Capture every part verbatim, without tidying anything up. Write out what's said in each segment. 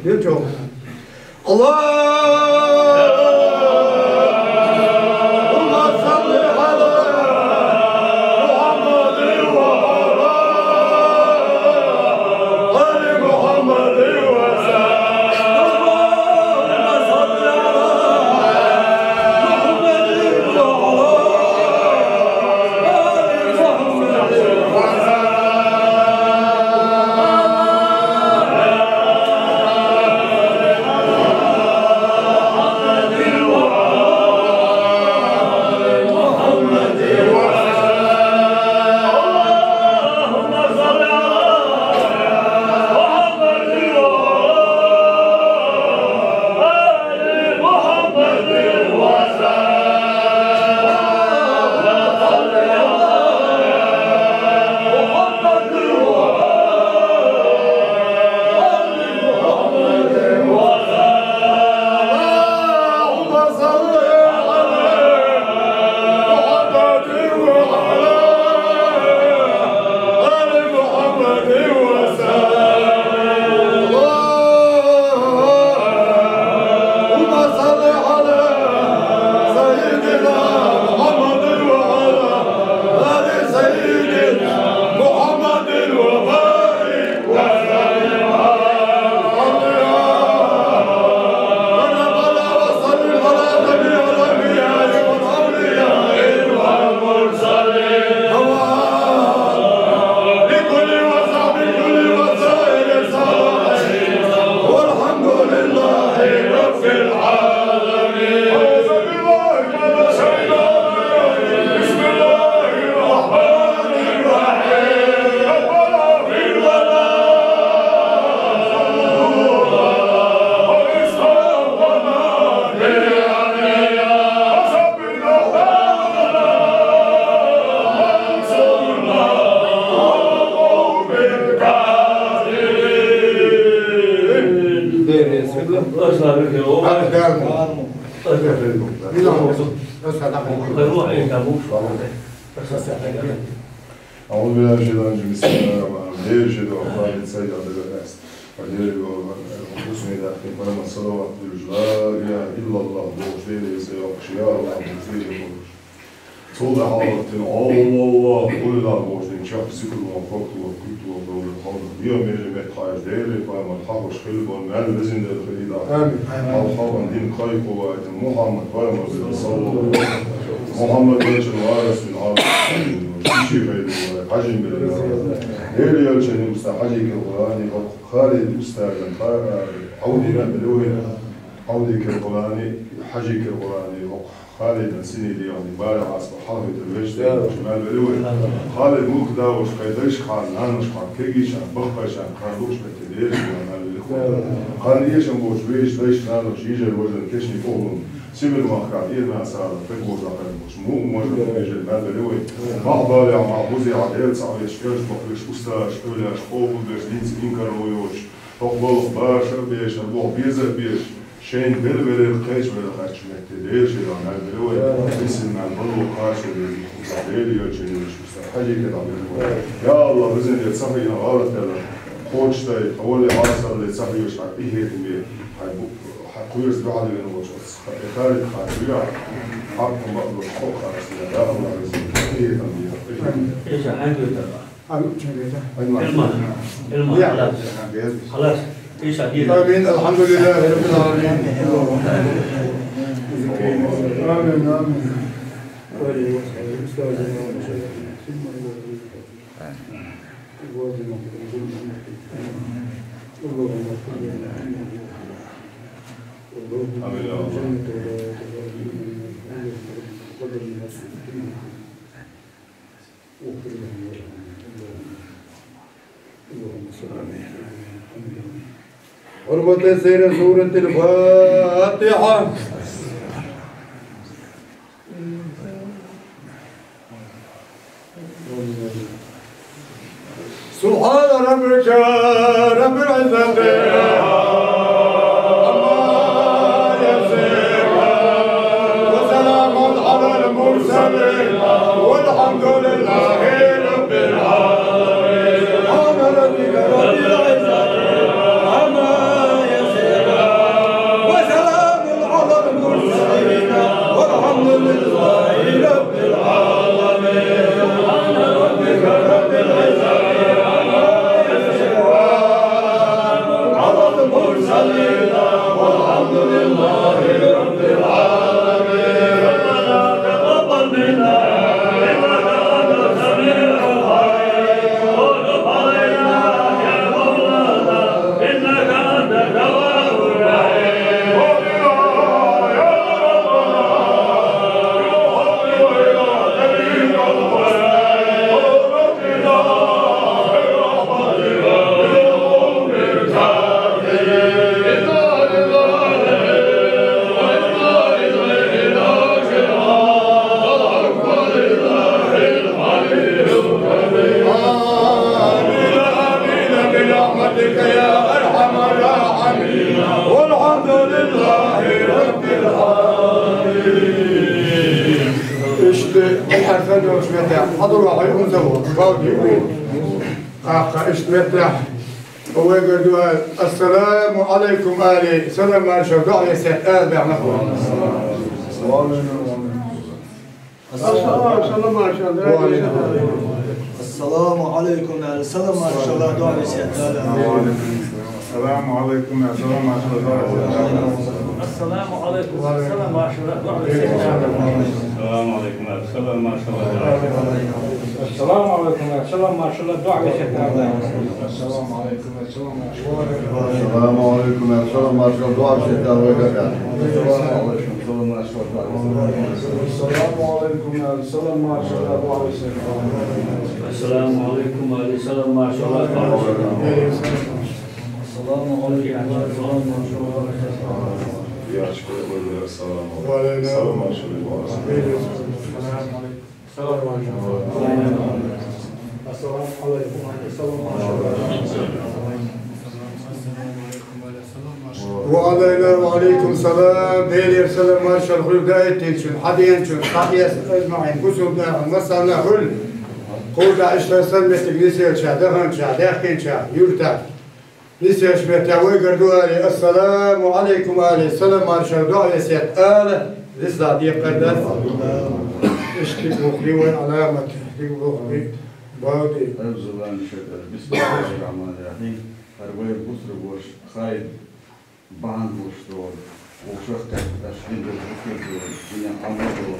Ничего. اللهم صل على محمد وعلى آل محمد وسلم. اللهم صل على محمد وعلى آل محمد وسلم. اللهم صل على سيدنا محمد وعلى آل سيدنا محمد وبارك وسلم على محمد وعلى آل سيدنا محمد وسلم على جميع الأنبياء والأولياء والمرسلين. لكل وصحب كل وسائل الصالحين. والحمد لله رب العالمين. أعوذ بالله من الشيطان الرجيم. بسم الله الرحمن الرحيم. ربنا اغفر لنا ذنوبنا وإسرافنا في أمرنا وثبت أقدامنا وانصرنا على القوم الكافرين. Hadi devam edelim. أعوذ بالله من الشيطان الرجيم. بسم الله الرحمن الرحيم. Değerli şeyh, Abdülkadir Said Abdülkadir. Değerli Hüsnü Dahil, Kur'an salavat diyoruz. La ilahe illallah, borç değil, ise yok. Ya Allah, borç değil, borç. Sol da halattın, Allah, Allah, kul la borç değil. Çok zikir var, korku var, kutlu var, doğru, kaldı. Diyor, merhamet, hayır, değerli, koyma, hahoş, hıl, bol, mel, vezin, de, hıl, ilah. Amin. Al, havan, din, kay, kuvvetin, Muhammed, koyma, sallallahu. Muhammed, Resul, Resul, Resul, Hacim, Bey, Hacim, Bey, Değerli ölçenin usta, Hacı Kırklarani, Halid Usta'dan, Avdi'den bile oyna. Avdi Kırklarani, Hacı Kırklarani, Halid'den sinirli yani, bari asma, Halid'den veçte, Cemal bile oyna. Halid Mulk Davuş, Kaydayış Khan, Nanuş Khan, Kegişan, Bakbaşan, Khan Duş, Bete, Değerli Khan, Halid Khan. Khan Yeşan Boş, Veç, Dayış, Nanuş, Yijer, Vojan, Keşnik, Oğlum, Sibir Mahkan, İrna Sağlık, Pek Boş, Akar Boş, Mu, Mojan, Vejer, Mal bile oyna. Mahbali, Mahbuzi, Adel, Saviş, Kerş, Bakış, Ustaş, Ölaş, Oğul, Beş, Linz, İnkar, Oyoş, Tokbol, Baş, Beş, Boh, Bize, Beş, Şeyin, Bel, Bele, Keç, Bele, Kaç, Mette, Değer, Şeydan, Mal bile oyna. İsimden, Bolu, Karşı, Bele, Değer, Yolçeli, Beş, Usta, Hacı, Kedam, Bele, oyna. Ya Allah, bizim de, Safiyna, Ağlatlarla, Koçtay, Tavale, Asarlı, Safiyoş, Hak, İhetim, Bey, Hay, bu, Hak, Kuyuz, Dualı, Beni, Koç, Ekali, Hak, Rüya, Hak, Kumbak, Koç, Kok, Karasıya, ya Allah, bizim, İhetim, Bey, İhetim. Abi, içine geçer. Elma. Elma. Ya. Halas. Halas. İnşallah. آمين. الحمد لله رب العالمين. آمين، آمين. آمين. حرمة سر سورة الفاتحة. سبحان ربك رب العزة عما يصفون. وسلام على المرسلين والحمد لله رب العالمين. سبحان ربك رب العزة عما يصفون. يا أرحم الراحمين. والحمد لله رب العالمين. Иштта, хӀара санна меттехь, хьадура хьо юханца ву, бовди ву. Аккха иштта меттехь, вайгара дуьхьа, ассаламу Ӏалайкум али, салам маршалла, доӀа весет ала баьхна хьо. Ассаламу Ӏалайкум, аьлла, салам маршалла, доӀа весет ала. Ассаламу Ӏалайкум, аьлла, салам маршалла, доӀа весет ала. Ассаламу Ӏалайкум, аьлла, салам маршалла, доӀа весет ала. Ассаламу Ӏалайкум, аьлла, салам маршалла, доӀа весет ала. Ассаламу Ӏалайкум, аьлла, салам маршалла, доӀа весет ала. Ассаламу Ӏалайкум, аьлла, салам маршалла, доӀа весет ала. Ассаламу Ӏалайкум, аьлла, салам маршалла, доӀа весет ала вайгара. Ассаламу Ӏалайкум, салам маршалла, доӀа весет ала. Ассаламу Ӏалайкум, аьлла, салам маршалла, доӀа весет ала. Ассаламу Ӏалайкум, аьлла, салам маршалла, доӀа весет ала. Ассаламу Ӏалайкум, аьлла, салам маршалла, доӀа весет ала. Ассаламу Ӏалайкум, аьлла, салам маршалла, доӀа весет ала. Ва Ӏалайна ва Ӏалайкум салам. Делера салам маршалла хуьлда хӀоттийначун, хьаденачун, хьадеса ажмаӀин, бусулба нахана, массарна хуьлда. Кхузахь иштта сан меттиг нисъелча, даханча, даьхкинча, юьртахь. Нисъелча меттехь вайгара дуьхьа али, ассаламу Ӏалайкум али, салам маршалла, доӀа весет ала, дисла декхар дац. Иштта дика вухлий вай Ӏаламат, дика вухлий, бовди. Ӏузур биллахӀи минаш-шайтӀанир-ражим. БисмиллахӀир-рохьманир-рохьим. ХӀара вай бусулба ваша Хаид бахьана долуш долу, вовшах кхетта, аш дин долу, хӀокхуьнга долу, динан Ӏамал долу,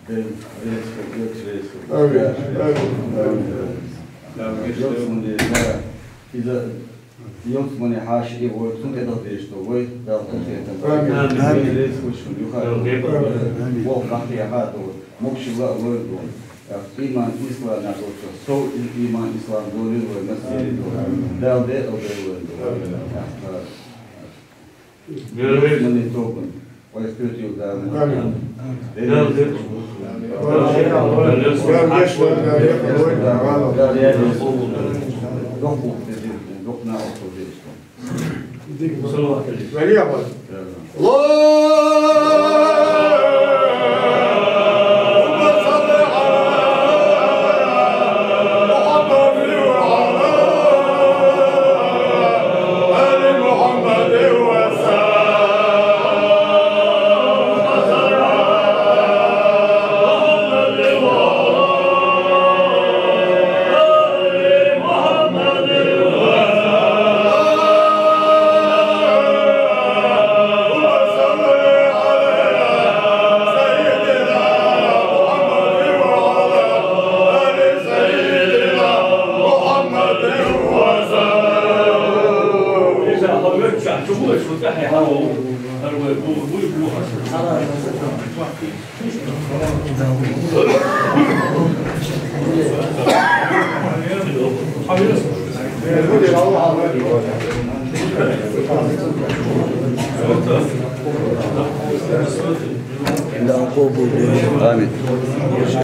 Дела реза хуьлда, реза хуьлда. Амин. Амин. Амин. Амин. Амин. Иза Йовцмане хьаша и вой, цунна тӀедала дезаш ду вай, Дала къинхетам. Амин. Амин. Амин. Реза хуьлда шуна, юха а. Амин. Амин. Вовшах дӀакхехьа а ду, могушалла а лойла ду. Иман, ислам нах долчух сов и-, иман, ислам долийла вай, массеран а ду. Амин. Дала декъал дойла вайн ду. Амин. Амин. Йовцмане тобанна. Вай кхетий Дала. Амин. Дала декъал. Дала декъал. Дала декъал. Салават алейкум. Аллахумма салли ала Мухаммад ва ала али Мухаммад ва саллим. Амин.